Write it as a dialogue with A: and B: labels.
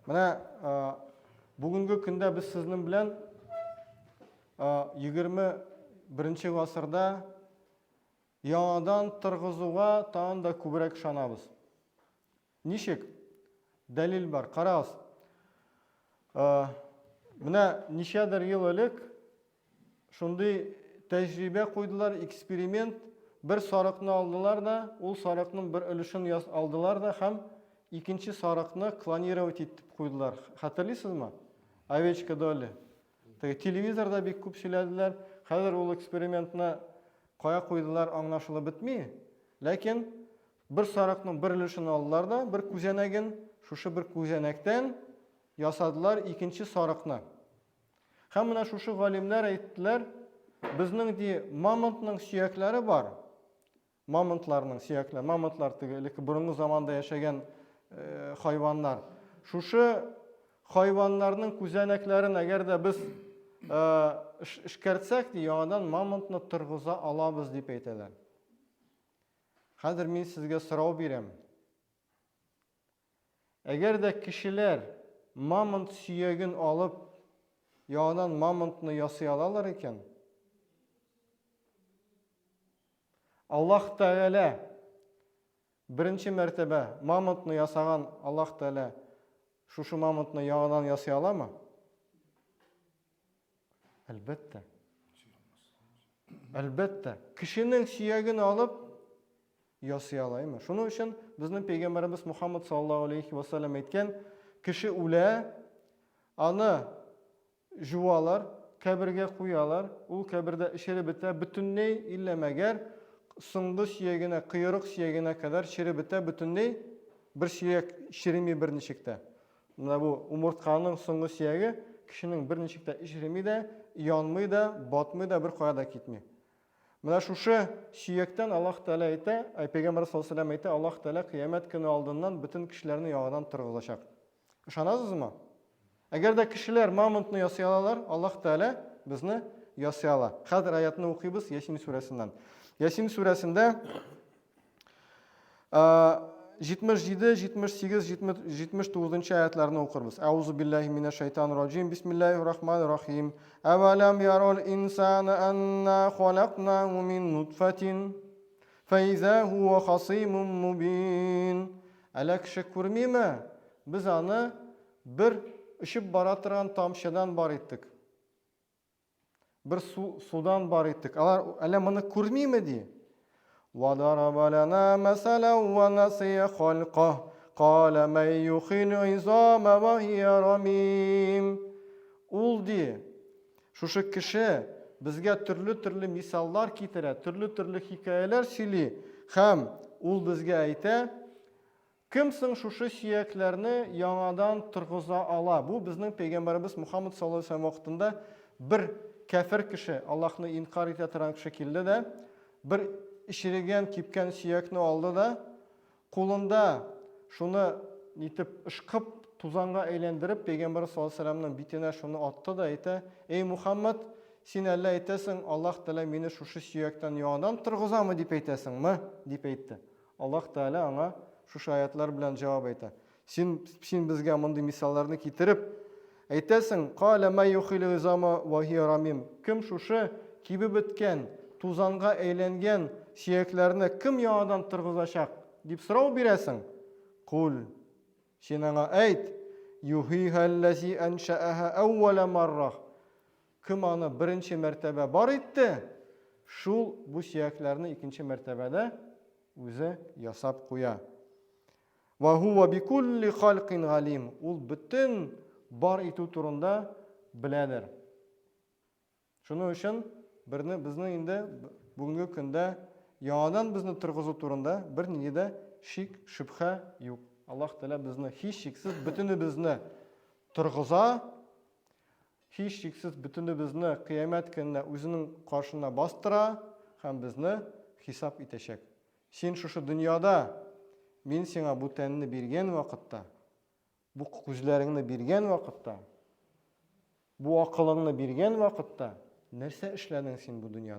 A: Менә бүгенге көндә без сезнең белән 21 гасырда яңадан торгызуга тагын да күбрәк ышанабыз. Ничек? Дәлил бар. Карагыз. Менә ничәдер ел элек Шундый тәҗрибә куйдылар, эксперимент, бер сарыкны алдылар да, ул сарыкның бер өлешен яз алдылар да һәм икенче сарыкны клонировать итеп куйдылар. Хәтерлисезме? Овечка Долли. Теге телевизорда бик күп сөйләделәр. Хәзер ул экспериментны кая куйдылар, аңлашылып бетми. Ләкин бер сарыкның бер өлешен алдылар да, бер күзәнәген, шушы бер күзәнәктән ясадылар икенче сарыкны. Һәм менә шушы галимнәр әйттеләр, безнең ди мамонтның сөякләре бар. Мамонтларның сөякләре, мамонтлар теге элекке борынгы заманда яшәгән э, хайваннар. Шушы хайваннарның күзәнәкләрен әгәр дә без э, эшкәртсәк, ди, яңадан мамонтны торгыза алабыз дип әйтәләр. Хәзер мин сезгә сорау бирәм. Әгәр дә кешеләр мамонт сөяген алып, яңадан мамонтны ясый алалар икән, Аллаһ Тәгалә беренче мәртәбә мамонтны ясаган Аллаһ Тәгалә шушы мамонтны яңадан ясый аламы? Әлбәттә. Әлбәттә. Кешенең сөяген алып ясый ала, әйме? Шуның өчен безнең пәйгамбәребез Мухаммад саллаллаһу алейхи ва саллям әйткән, кеше үлә, аны жуалар, кабергә куялар, ул кабердә эчереп бетә бөтенләй, иллә мәгәр соңгы сөягенә, койрык сөягенә кадәр череп бетә бөтенләй, бер сөяк череми берничек тә. Менә бу умыртканың соңгы сөяге кешенең берничек тә череми дә, янмый да, батмый да, бер кая да китми. Менә шушы сөяктән Аллаһ Тәгалә әйтә, ай пәйгамбәр саллаллаһу алейһи вәсәлләм әйтә, Аллаһ Тәгалә кыямәт көне алдыннан бөтен кешеләрне яңадан торгызачак. Ышанасызмы? Әгәр дә кешеләр мамонтны ясый алалар, Аллаһ Тәгалә безне ясый ала. Хәзер аятны укыйбыз Ясин сүрәсеннән. Ясин сүрәсендә 77, 78, 79 аятларны укырбыз. Әузу биллаһи минәш шайтанир раҗим. Бисмиллаһир рахманир рахим. Әвәләм ярал инсана анна халакнаху мин нутфатин фәиза хуа хасимун мубин. Әллә кеше күрмиме? Без аны бер очып бара торган тамчыдан бар иттек. Бер су, судан бар иттек. Алар әллә моны күрмиме ди? Вадараба лана мәсәлән ва насия халка. Кала ман юхил изама ва хия рамим. Ул ди, шушы кеше безгә төрле-төрле мисаллар китерә, төрле-төрле хикәяләр сөйли һәм ул безгә әйтә, Кем соң шушы сөякләрне яңадан торгыза ала? Бу безнең пәйгамбәребез Мухаммад саллаллаһу алейһи вәсәлләм вакытында бер кәфер кеше, Аллаһны инкар итә торган кеше килде дә, бер черегән, кипкән сөякне алды да, кулында шуны нитеп ышкып, тузанга әйләндереп, пәйгамбәр саллаллаһу алейһи вәсәлләмнең битенә шуны атты да әйтә: "Эй Мухаммад, син әллә әйтәсең, Аллаһ Тәгалә мине шушы сөяктән яңадан торгызамы дип әйтәсеңме?" дип әйтте. Аллаһ Тәгалә аңа шушы аятлар белән җавап әйтә. Син, син безгә мондый мисалларны китереп әйтәсең, Калә мә юхил гизама ва һия рамим. Кем шушы кибеп беткән, тузанга әйләнгән сөякләрне кем яңадан торгызачак? дип сорау бирәсең. Кул. Син аңа әйт, Юхиһәлләзи әншәәһә әүвәлә маррах. Кем аны беренче мәртәбә бар итте, шул бу сөякләрне икенче мәртәбәдә үзе ясап куя. Ва хуа бикулли халкин галим. Ул бөтен бар итү турында беләдер. Шуның өчен берне безнең инде бүгенге көндә яңадан безне торгызу турында бернинди дә шик, шөбһә юк. Аллаһ Тәгалә безне һичшиксез бөтенебезне торгыза, Һичшиксез бөтенебезне Кыямәт көнендә үзенең каршына бастыра һәм безне хисап итәчәк. Син шушы дөньяда, мин сиңа бу тәнне биргән вакытта, бу күзләреңне биргән вакытта, бу акылыңны биргән вакытта нәрсә эшләдең син бу дөньяда?